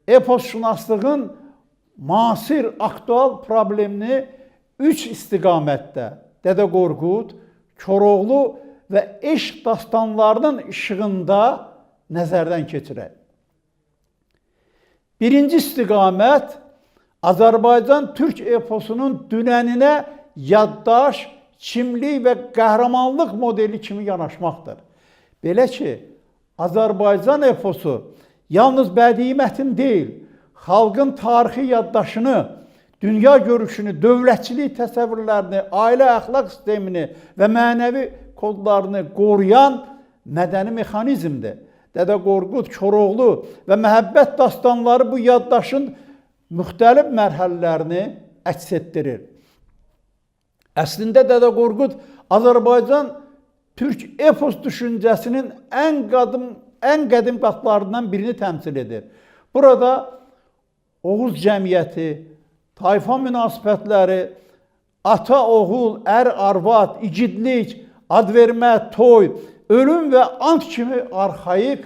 Eposşünaslığın müasir aktual problemini üç istiqamətdə Dədə Qorqud, Koroğlu və eşq dastanlarının işığında nəzərdən keçirək. Birinci istiqamət Azərbaycan türk eposunun dünəninə yaddaş, kimlik və qəhrəmanlıq modeli kimi yanaşmaqdır. Belə ki, Azərbaycan eposu yalnız bədii mətn deyil, xalqın tarixi yaddaşını, dünya görüşünü, dövlətçilik təsəvvürlərini, ailə əxlaq sistemini və mənəvi kodlarını qoruyan mədəni mexanizmdir. Dədə Qorqud, Koroğlu və məhəbbət dastanları bu yaddaşın müxtəlif mərhələlərini əks etdirir. Əslində Dədə Qorqud Azərbaycan türk epos düşüncəsinin ən qədim qatlarından birini təmsil edir. Burada Oğuz cəmiyyəti, tayfa münasibətləri, ata-oğul, ər-arvad, igidlik, ad vermə, toy, ölüm və ant kimi arxaik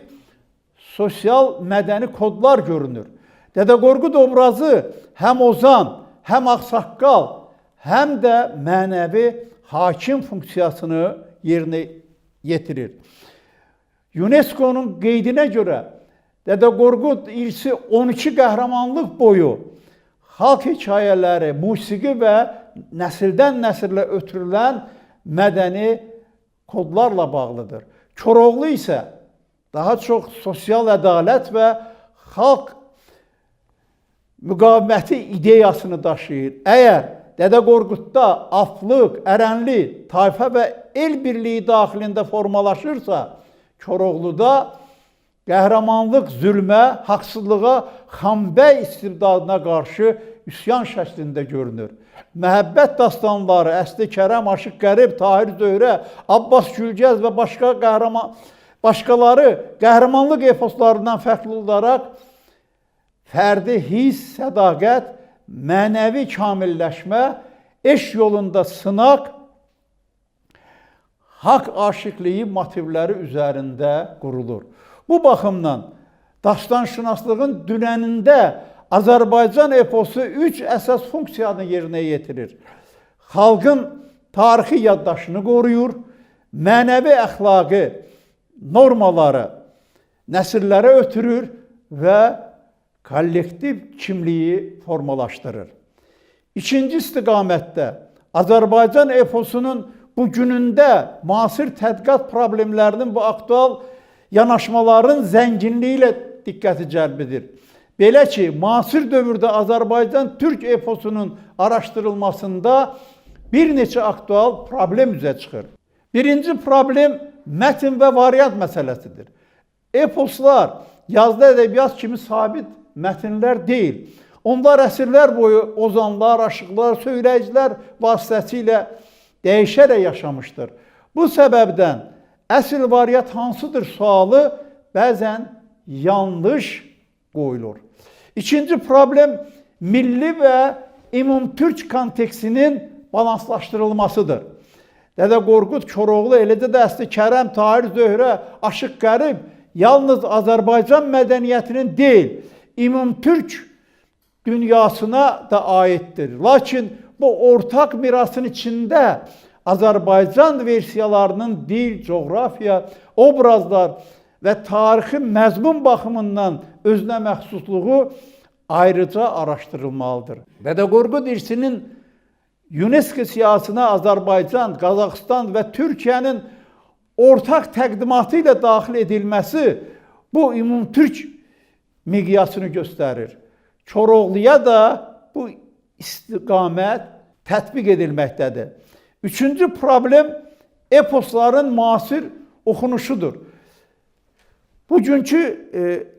sosial mədəni kodlar görünür. Dədə Qorqud obrazı həm ozan, həm ağsaqqal, həm də mənəvi hakim funksiyasını yerinə yetirir. UNESCO-nun qeydinə görə Dədə Qorqud irsi 12 qəhrəmanlıq boyu xalq hekayələri, musiqi və nəsildən nəsilə ötürülən mədəni kodlarla bağlıdır. Koroğlu isə daha çox sosial ədalət və xalq müqaviməti ideyasını daşıyır. Əgər Dədə Qorqudda aflıq, ərənli, tayfa və el birliyi daxilində formalaşırsa, Koroğluda qəhrəmanlıq zülmə, haqsızlığa, xanbəy istibdadına qarşı üsyan şəklində görünür. Məhəbbət dastanları, Əsli Kərəm, Aşıq Qərib, Tahir Zöhrə, Abbas Gülgəz və başqaları qəhrəmanlıq eposlarından fərqli olaraq fərdi hiss, sədaqət, mənəvi kamilləşmə, eşq yolunda sınaq, haqq aşiqliyi motivləri üzərində qurulur. Bu baxımdan dastanşünaslığın dünənində Azərbaycan eposu üç əsas funksiyanı yerinə yetirir. Xalqın tarixi yaddaşını qoruyur, mənəvi əxlaqi normaları nəsillərə ötürür və kollektiv kimliyi formalaşdırır. İkinci istiqamətdə Azərbaycan eposunun bu günündə müasir tədqiqat problemlərinin bu aktual yanaşmaların zənginliyi ilə diqqəti cəlb edir. Belə ki, müasir dövrdə Azərbaycan türk eposunun araşdırılmasında bir neçə aktual problem üzə çıxır. Birinci problem mətn və variant məsələsidir. Eposlar yazılı ədəbiyyat kimi sabit mətnlər deyil. Onlar əsrlər boyu ozanlar, aşıqlar, söyləyicilər vasitəsilə dəyişərək yaşamışdır. Bu səbəbdən əsl variant hansıdır sualı bəzən yanlış qoyulur. İkinci problem milli və ümumtürk kontekstinin balanslaşdırılmasıdır. Dədə Qorqud, Koroğlu, eləcə də Əsli Kərəm, Tahir Zöhrə, Aşıq Qərib yalnız Azərbaycan mədəniyyətinin deyil, ümumtürk dünyasına da aiddir. Lakin bu ortaq mirasın içində Azərbaycan versiyalarının dil, coğrafiya, obrazlar və tarixi məzmun baxımından özünə məxsusluğu ayrıca araşdırılmalıdır. Dədə Qorqud irsinin UNESCO siyahısına Azərbaycan, Qazaxıstan və Türkiyənin ortaq təqdimatı ilə daxil edilməsi bu ümumtürk miqyasını göstərir. Koroğluya da bu istiqamət tətbiq edilməkdədir. Üçüncü problem eposların müasir oxunuşudur. Bugünkü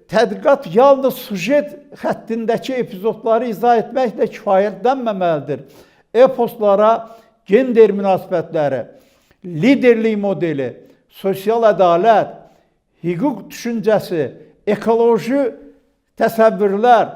tədqiqat yalnız sujet xəttindəki epizodları izah etməklə kifayətlənməməlidir. Eposlara gender münasibətləri, liderlik modeli, sosial ədalət, hüquq düşüncəsi, ekoloji təsəvvürlər,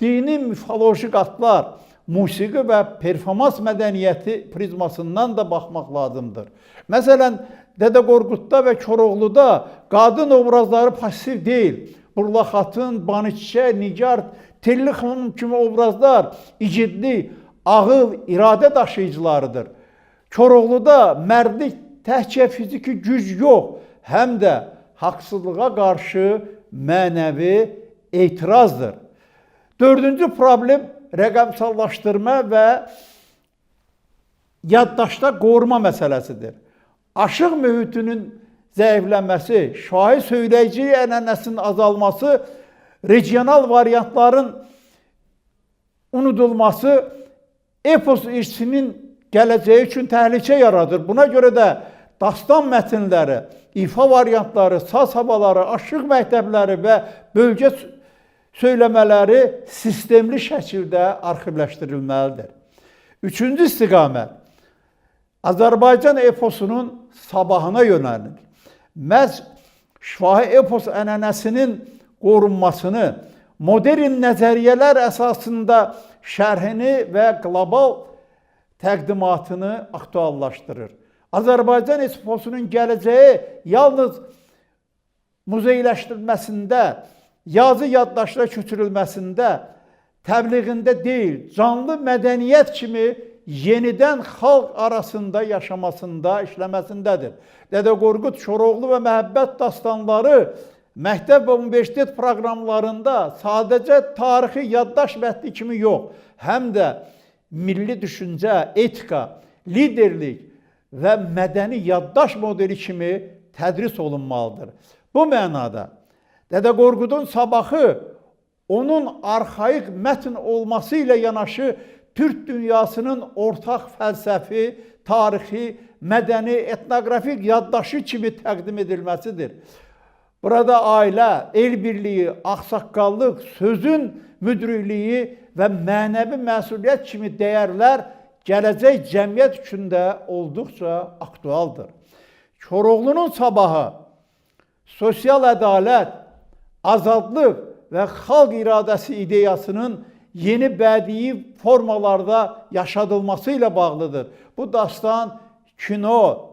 dini mifoloji qatlar, musiqi və performans mədəniyyəti prizmasından da baxmaq lazımdır. Məsələn, Dədə Qorqudda və Koroğluda qadın obrazları passiv deyil. Burla Xatun, Banıçiçək, Nigar, Telli xanım kimi obrazlar igidlik, ağıl, iradə daşıyıcılarıdır. Koroğluda mərdlik təkcə fiziki güc yox, həm də haqsızlığa qarşı mənəvi etirazdır. Dördüncü problem rəqəmsallaşdırma və yaddaşda qoruma məsələsidir. Aşıq mühitinin zəifləməsi, şahi söyləyicilik ənənəsinin azalması, regional variantların unudulması epos irsinin gələcəyi üçün təhlükə yaradır. Buna görə də dastan mətnləri, ifa variantları, saz havaları, aşıq məktəbləri və bölgə söyləmələri sistemli şəkildə arxivləşdirilməlidir. Üçüncü istiqamət Azərbaycan eposunun sabahına yönəlir. Məhz şifahi epos ənənəsinin qorunmasını, modern nəzəriyyələr əsasında şərhini və qlobal təqdimatını aktuallaşdırır. Azərbaycan eposunun gələcəyi yalnız muzeyləşdirilməsində, yazı yaddaşlara köçürülməsində, təbliğində deyil, canlı mədəniyyət kimi yenidən xalq arasında yaşamasında, işləməsindədir. Dədə Qorqud, Koroğlu və Məhəbbət dastanları məktəb və universitet proqramlarında sadəcə tarixi yaddaş mətni kimi yox, həm də milli düşüncə, etika, liderlik və mədəni yaddaş modeli kimi tədris olunmalıdır. Bu mənada Dədə Qorqudun sabahı onun arxaik mətn olması ilə yanaşı Türk dünyasının ortaq fəlsəfi, tarixi, mədəni, etnoqrafik yaddaşı kimi təqdim edilməsidir. Burada ailə, el birliyi, ağsaqqallıq, sözün müdrikliyi və mənəvi məsuliyyət kimi dəyərlər gələcək cəmiyyət üçün də olduqca aktualdır. Koroğlunun sabahı sosial ədalət, azadlıq və xalq iradəsi ideyasının yeni bədii formalarda yaşadılması ilə bağlıdır. Bu dastan kino,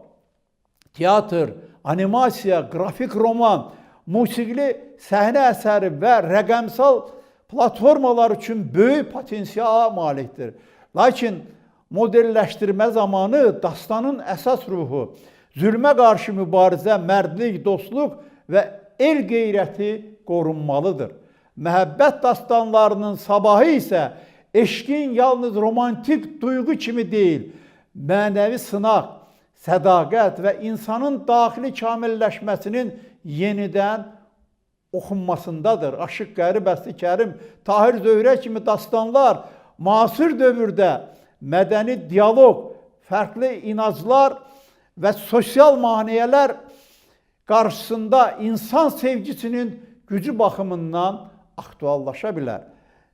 teatr, animasiya, qrafik roman, musiqili səhnə əsəri və rəqəmsal platformalar üçün böyük potensiala malikdir. Lakin modelləşdirmə zamanı dastanın əsas ruhu, zülmə qarşı mübarizə, mərdlik, dostluq və el qeyrəti qorunmalıdır. Məhəbbət dastanlarının sabahı isə eşqin yalnız romantik duyğu kimi deyil, mənəvi sınaq, sədaqət və insanın daxili kamilləşməsinin yenidən oxunmasındadır. Aşıq Qərib, Əsli Kərim, Tahir Zöhrə kimi dastanlar müasir dövrdə mədəni dialoq, fərqli inanclar və sosial maneələr qarşısında insan sevgisinin gücü baxımından aktuallaşa bilər.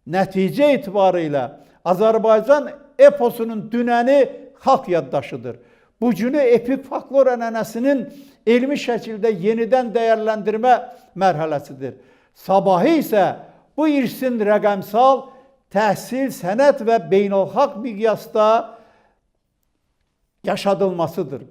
Nəticə etibarıyla Azərbaycan eposunun dünəni xalq yaddaşıdır. Bugünü epik folklor ənənəsinin elmi şəkildə yenidən dəyərləndirmə mərhələsidir. Sabahı isə bu irsin rəqəmsal, təhsil, sənət və beynəlxalq miqyasda yaşadılmasıdır.